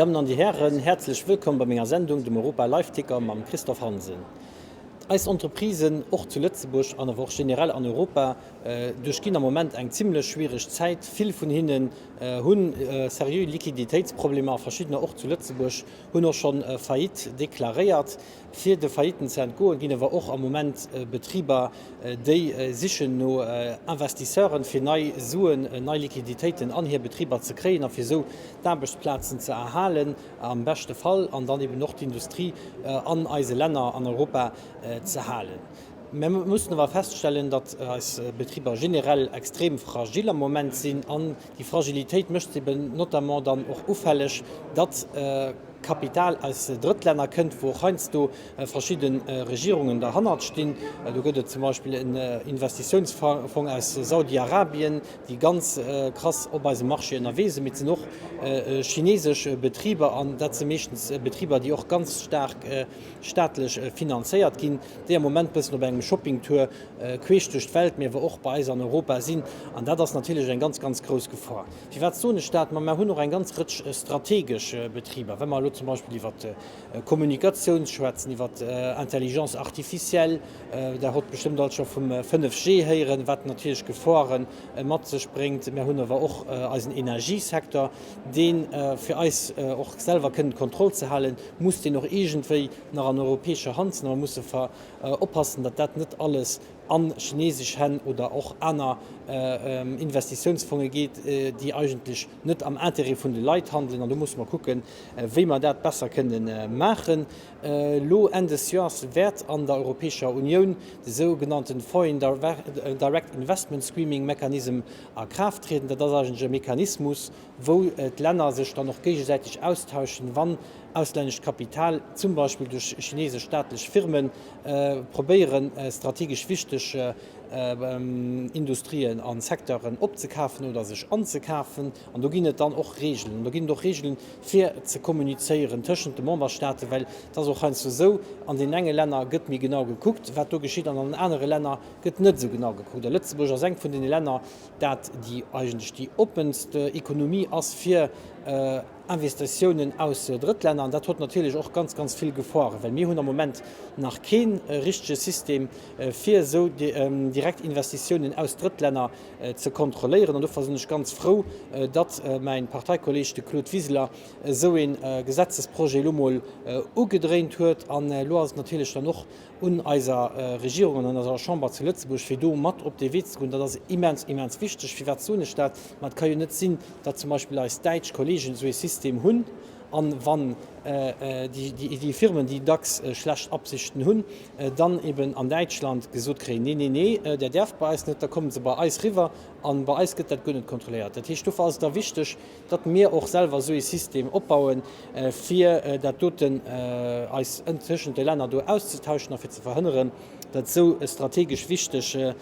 Dammen an Dir Hären, häerzlech wëllkomm bei menger Sendung, dem Europa Live Ticker mam Christophe Hansen. Eis Entreprisen, och zu Lëtzebuerg an awer och generell an Europa, duerchginn am Moment eng zimlech schwiereg Zäit. Vill vun hinnen hu seriö Liquiditéitsproblemer a verschiddener och zu Lëtzebuerg hunn och schonn Faillite deklaréiert. Fir de Failliten ze entgoen, ginn awer och am Moment Betriber, déi sichen no Investisseuren, fir nei Suen, nei Liquiditéiten an hir Betriber ze kréien a fir esou d'Aarbechtsplazen ze erhalen am beschte Fall an dann eben och d'Industrie an eise Länner an Europa ze halen. Mä mir mussen awer feststellen, datt eis Betriber generell extrem fragil am Moment sinn an déi Fragilitéit mécht se eben notamment dann och ufälleg, datt Kapital aus Drëttlänner kënnt, wou och heiansdo verschidde Regierungen derhannert stinn. Do gëtt et zum Beispill en Investitiounsfong aus Saudi-Arabien, déi ganz krass op eisem Marché ënnerwee sinn. Mee et sinn och chinesesch Betriber, an dat si meeschtens Betriber, déi och ganz staark staatlech finanzéiert ginn, déi am Moment bëssen op engem Shoppingtour queesch duerch d'Welt, mee awer och bei eis an Europa sinn. An dat ass natierlech eng ganz, ganz grouss Gefor. Firwat soen ech dat? Ma mer hunn och eng ganz Rëtsch strategesch Betriber. Wa mer elo zum Beispill iwwer Kommunikatioun schwätzen, iwwer Intelligence artificielle, Der hott bestëmmt alt scho vum 5G héieren, wat natierlech Geforen mat sech bréngt. Mer hunn awer och eisen Energiesecteur, dee fir eis och selwer kënnen d'Kontroll ze halen, muss deen och iergendwéi nach an europäescher Hand sinn. A mer musse oppassen, datt dat net alles a chinesesch Hänn oder och aner Investitiounsfonge geet, déi eigentlech net am Intérêt vun de Leit handelen. An do musse mer kucken, wéi mer dat besser kënne maachen. Elo Enn des Joers wäert an der Europäescher Unioun de sougenannte Foreign Direct Investment Screening Mechanism a Kraaft trieden. Dat ass eigentlech e Mechanismus, wou d'Länner sech dann och géigesäiteg austauschen, wann auslännescht Kapital, zum Beispill duerch chinesesch staatlech Firmen, probéieren, strategesch wichteg Industrien a Secteuren opzekafen oder sech anzekafen. An do ginn et dann och Regeln. An do ginn et och Regeln, fir ze kommunizéieren tëschent de Memberstaaten, well et ass och heiansdo esou, an deenen enge Länner gëtt méi genau gekuckt, wat do geschitt, an an den anere Länner gëtt net esou genau gekuckt. A Lëtzebuerg ass eng vun deene Länner, dat déi eigentlech déi oppenst Ekonomie ass fir Investitiounen aus Drëttlänner. An dat hott natierlech och ganz, ganz vill Geforen, well mir hunn am Moment nach kee richtege System, fir esou direkt Investitiounen aus Drëttlänner ze kontrolléieren. An dofir sinn ech ganz frou, datt mäin Parteikolleeg, de Claude Wiseler, esou ee Gesetzesprojet elo mol ugedréint huet. An elo ass et natierlech dann och un eiser Regierung an an eiser Chamber zu Lëtzebuerg, fir do mat op dee Wee ze goen. Dat ass immens, immens wichteg. Firwat soen ech dat? Ma et ka jo net sinn, datt zum Beispill eis däitsch Kollegen esou ee System hunn, an wann déi Firmen, déi dacks schlecht Absichten hunn, dann eben an Däitschland gesot kréien, Nee, nee, nee, där däerft bei eis net, da komme se bei eis riwwer an bei eis gëtt dat guer net kontrolléiert. Dat heescht, dofir ass et da wichteg, datt mir och selwer esou ee System opbauen, fir dat doten eis tëschent de Länner do auszetauschen a fir ze verhënneren, datt esou strategesch wichteg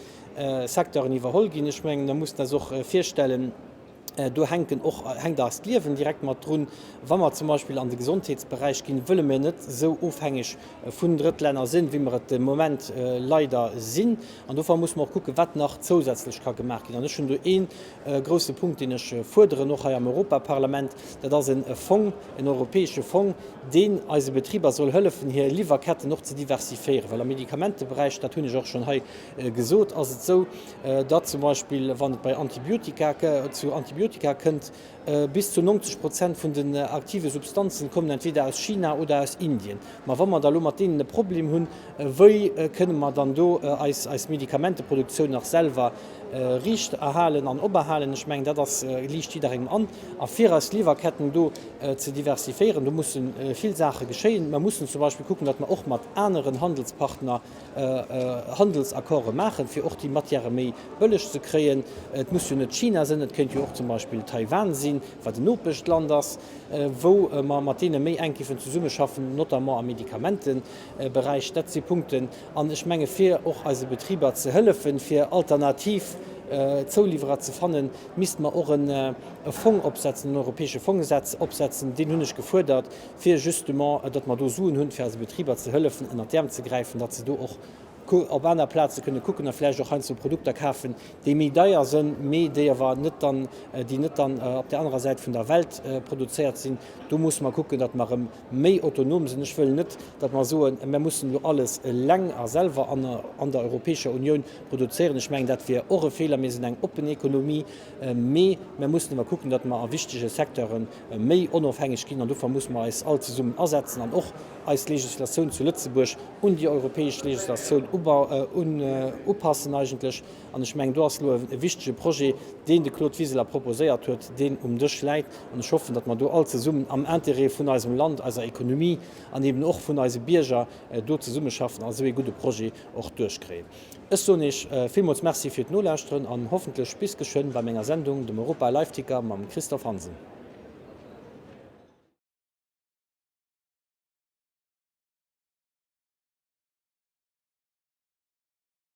Secteuren iwwerholl ginn. Ech mengen, da muss eis och virstellen, do hänken och, hänkt eist Liewen direkt mat drun. Wa mer zum Beispill an de Gesondheetsberäich ginn, wëlle mir net esou ofhängeg vun Drëttlänner sinn, wéi mer et de Moment leider sinn. An dofir muss mer och kucken, wat nach zousätzlech ka gemaach ginn. An ech hunn do ee grousse Punkt, deen ech fuerderen, och hei am Europaparlament, dat ass e Fong, en europäesche Fong, deen eise Betriber soll hëllefen, hir Liwwerketten och ze diversifiéieren. Well am Medikamenteberäich, dat hunn ech och schonn hei gesot, ass et esou, datt zum Beispill, wann et bei Antibiotika zu Antibiotika kënnt, Bis zu 90 Prozent vun den aktive Substanzen kommen entweder aus China oder aus Indien. Ma wa mer da lo mat deenen e Problem hunn, wéi kënne mer dann do eis eis Medikamenteproduktioun nach selwer riicht erhalen an operhalen? Ech mengen, dat ass, liicht jidderengem an. A fir eis Liwwerketten do ze diversifiéieren, do musse vill Saache geschéien. Mer mussen zum Beispill kucken, datt mer och mat aneren Handelspartner Handelsaccorde maachen, fir och déi Matièrë méi bëlleg ze kréien. Et muss jo net China sinn, et kéint jo och zum Beispill Taiwan sinn, wat en Nopeschland ass, wou mer mat deene méi enk géifen zesummeschaffen, notamment am Medikamenteberäich. Dat si Punkten. An ech menge fir och eise Betriber ze hëllefen, fir alternativ Zouliwwerer ze fannen, misste mer och e Fong opsetzen, en europäesche Fong opsetzen. Deen hunn ech gefuerdert. fir justement, datt mer do Suen hunn, fir eise Betriber ze hëllefen, ënnert d'Äerm ze gräifen, datt se do och. op aner Plaze kënne kucken a vläicht och heiansdo Produkter kafen, déi méi deier sënn, mee déi awer net dann, déi net dann op där anerer Säit vun der Welt produzéiert sinn. Do musse mer kucken, datt mer erëm méi autonom sinn. Ech wëll net, datt mer soen, mer mussen elo alles eleng a selwer an an der Europäescher Unioun produzéieren. Ech mengen, dat wier och e Feeler. Mir sinn eng oppen Ekonomie, mee mer mussen awer kucken, datt mer a wichtege Secteure méi onofhängeg ginn. An dofir musse mer eis all zesummen asetzen an och eis Legislatioun zu Lëtzebuerg un déi europäesch Legislatioun upassen eigentlech. An ech mengen, do ass elo e wichtege Projet, deen de Claude Wiseler proposéiert huet, deen um Dësch läit. An ech hoffen, datt mer do all zesummen am Intérêt vun eisem Land, eiser Ekonomie an eben och vun eise Bierger do zesummeschaffen a sou ee gudde Projet och duerchkréien. Ech soen Iech villmools Merci fir d'Nolauschteren an hoffentlech bis geschwënn bei menger Sendung, dem Europa Live Ticker mam Christophe Hansen.